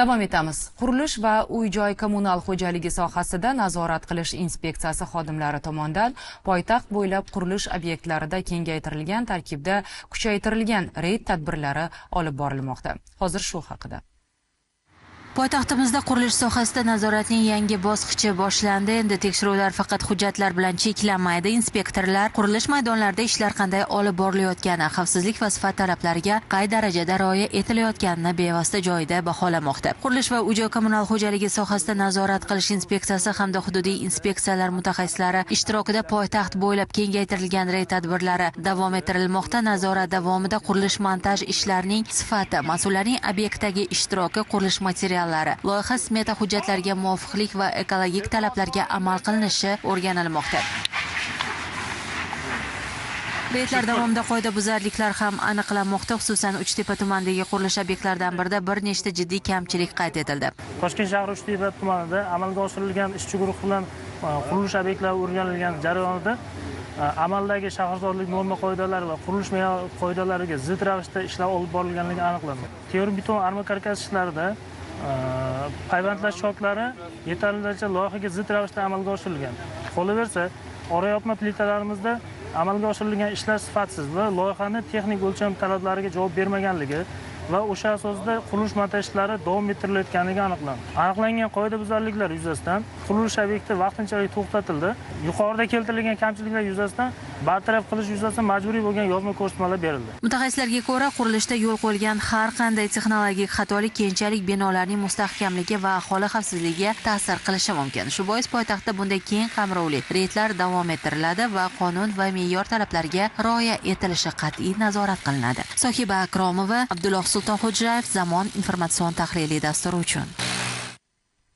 Davom etamiz. Qurilish va uy-joy kommunal xo'jaligi sohasida nazorat qilish inspeksiyasi xodimlari tomonidan poytaxt bo'ylab qurilish obyektlarida kengaytirilgan tarkibda kuchaytirilgan reyd tadbirlari olib borilmoqda. Hozir shu haqida. Poytaxtimizda qurilish sohasida nazoratning yangi bosqichi boshlandi. Endi tekshiruvlar faqat hujjatlar bilan cheklanmaydi. Inspektorlar qurilish maydonlarida ishlar qanday olib borilayotgani, xavfsizlik va sifat talablariga qay darajada rioya etilayotganini bevosita joyida baholamoqda. Qurilish va uy-joy kommunal xo'jaligi sohasida nazorat qilish inspeksiyasi hamda hududiy inspeksiyalar mutaxassislari ishtirokida poytaxt bo'ylab kengaytirilgan reyd tadbirlari davom ettirilmoqda. Nazorat davomida qurilish montaj ishlarining sifati, mas'ullarning obyektdagi ishtiroki, qurilish materiallari, loyiha smeta hujjatlariga muvofiqlik va ekologik talablarga amal qilinishi o'rganilmoqda. Reydlar davomida qoidabuzarliklar ham aniqlanmoqda. Xususan, Uchtepa tumanidagi qurilish obyektlaridan birida bir nechta jiddiy kamchilik qayd etildi. Toshkent shahri Uchtepa tumanida amalga oshirilgan ishchi guruh bilan qurilish obyektlari o'rganilgan jarayonida amaldagi shaharzodlik norma qoidalari va qurilish me'yor qoidalariga zid ravishda ishlar olib borilganligi aniqlandi. Temir beton arma karkas ishlarida payvandlash shoklari yetarli darajada loyihaga zid ravishda amalga oshirilgan. Qolaversa, orayopma plitalarimizda amalga oshirilgan ishlar sifatsiz va loyihani texnik o'lcham talablariga javob bermaganligi va o'sha asosda qurilish montaj ishlari davom ettirilayotganligi aniqlandi. Aniqlangan qoidabuzarliklar yuzasidan qurilish obyekti vaqtinchalik to'xtatildi. Yuqorida keltirilgan kamchiliklar yuzasidan bartaraf qilish yuzasidan majburiy bo'lgan yozma ko'rsatmalar berildi. Mutaxassislarga ko'ra, qurilishda yo'l qo'yilgan har qanday texnologik xatolik keyinchalik binolarning mustahkamligi va aholi xavfsizligiga ta'sir qilishi mumkin. Shu bois poytaxtda bunday keng qamrovli reydlar davom ettiriladi va qonun va me'yor talablariga rioya etilishi qat'iy nazorat qilinadi. Sohiba Akromova, Abdulloh Sultonxo'jayev, Zamon informatsion tahliliy dasturi uchun.